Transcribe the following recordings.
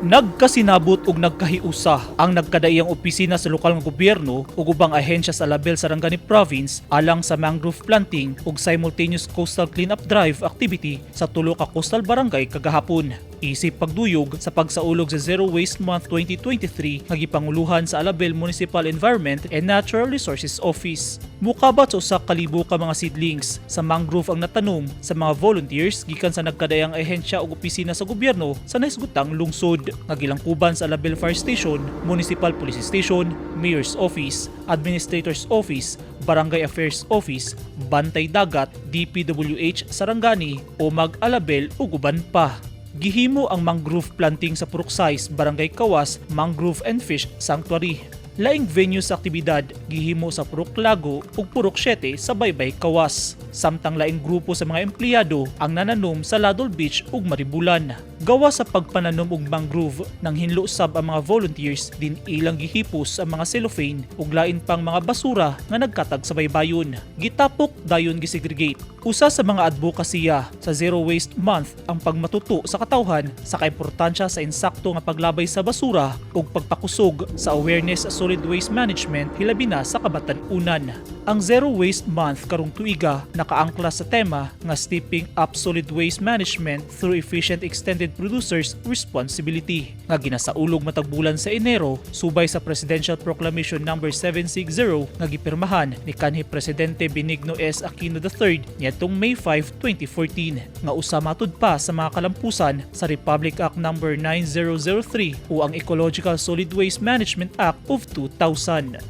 Nagkasinabot ug nagkahiusa ang nagkadaiyang opisina sa lokal nga gobyerno ug ubang ahensya sa Alabel, Sarangani Province alang sa mangrove planting ug simultaneous coastal cleanup drive activity sa tulo ka coastal barangay kagahapon. Isip pagduyog sa pagsaulog sa Zero Waste Month 2023 nga gipanguluhan sa Alabel Municipal Environment and Natural Resources Office. Mukabat sa 1,000 ka mga seedlings sa mangrove ang natanom sa mga volunteers gikan sa nagkadaiyang ahensya ug opisina sa gobyerno sa nahisgutang lungsod nga gilangkuban sa Alabel Fire Station, Municipal Police Station, Mayor's Office, Administrator's Office, Barangay Affairs Office, Bantay Dagat, DPWH Sarangani, Omag Alabel ug uban pa. Gihimo ang mangrove planting sa Purok 6, Barangay Kawas, Mangrove and Fish Sanctuary. Laing venue sa aktibidad gihimo sa Purok Lago ug Purok 7 sa Baybay, Kawas. Samtang laing grupo sa mga empleyado ang nananom sa Ladol Beach ug Maribulan. Gawa sa pagpananom og mangrove, nang hinlo sab ang mga volunteers din ilang gihipos ang mga cellophane ug lain pang mga basura nga nagkatag sa baybayon. Gitapok dayon gisegregate. Usa sa mga advokasya sa Zero Waste Month ang pagmatuto sa katawhan sa kaimportansya sa insakto nga paglabay sa basura ug pagpakusog sa awareness sa solid waste management, hilabi na sa kabatan-unan. Ang Zero Waste Month karong tuiga nakaangkla sa tema nga Stepping Up Solid Waste Management Through Efficient Extended Producers Responsibility nga ginasaulog matag bulan sa Enero subay sa Presidential Proclamation Number 760 nga gipirmahan ni kanhi Presidente Benigno S. Aquino III niadtong May 5, 2014 nga usa matud pa sa mga kalampusan sa Republic Act Number 9003 o ang Ecological Solid Waste Management Act of 2000.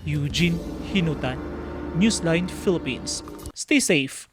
Eugene Hinutan, Newsline Philippines. Stay safe.